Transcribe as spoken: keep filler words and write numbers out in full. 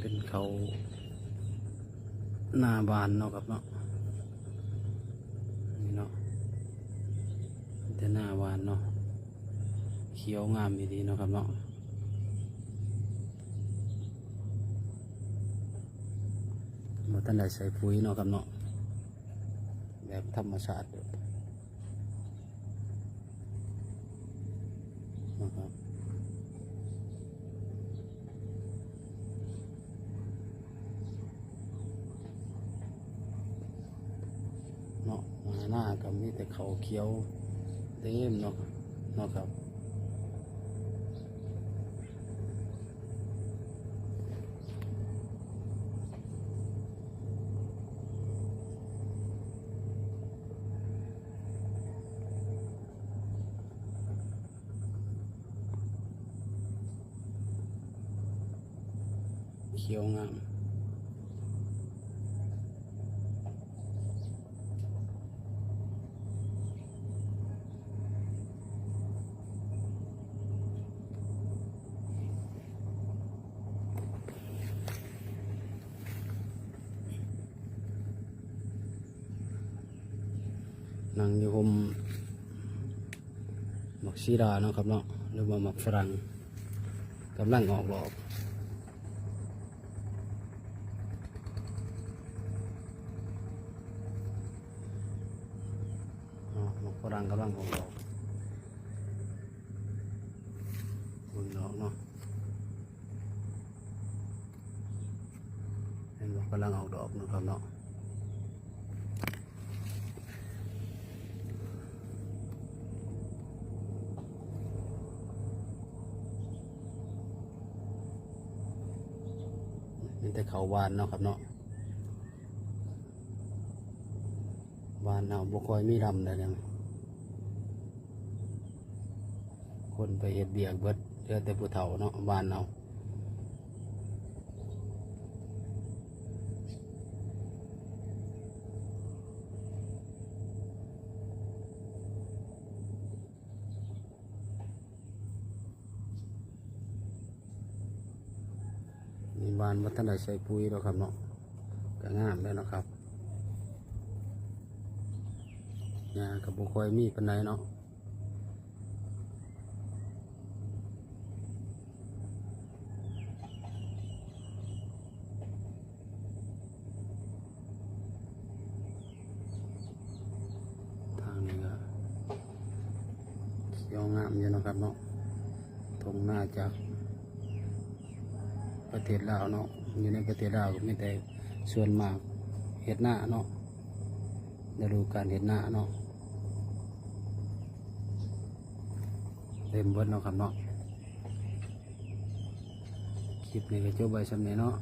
เป็นเขาหน้าบ้านเนาะครับเนาะ นี่เนาะ แต่หน้าบ้านเนาะ เขียวงามดีเนาะครับเนาะ บ่ทันได้ใส่ปุ๋ยเนาะครับเนาะ แบบธรรมชาติอยู่นะครับ เนาะ หน้าก็มีแต่เขาเขียวเต็มเนาะ เนาะครับ เขียวงาม นั่งอยู่ห่มหมากซีดาเนาะครับเนาะ หรือว่าหมากฝรั่ง กำลังออกดอก เนาะ หมากฝรั่งกำลังออกดอก เบิ่งดอกเนาะ เห็นบ่ กำลังออกดอกเนาะครับเนาะ มีแต่เขาหว่านเนาะครับเนาะ บ้านเฮาบ่ค่อยมีลำใดเลย คนไปเฮ็ดเวียกเบิด เหลือแต่ผู้เฒ่าเนาะ บ้านเฮา นี่บ้านบ่ทันได้ใส่ปุ๋ยดอกครับเนาะ ก็งามแล้วเนาะครับ หญ้าก็บ่ค่อยมีปานใดเนาะ ทางนี้ก็เขียวงามอยู่เนาะครับเนาะ ท่งนาจากประเทศลาวเนาะ อยู่ในประเทศลาวก็มีแต่ส่วนมากเฮ็ดนาเนาะ ฤดูกาลเฮ็ดนาเนาะ เต็มเบิดเนาะครับเนาะ คลิปนี้ก็จบไว้ส่ำนี้เนาะ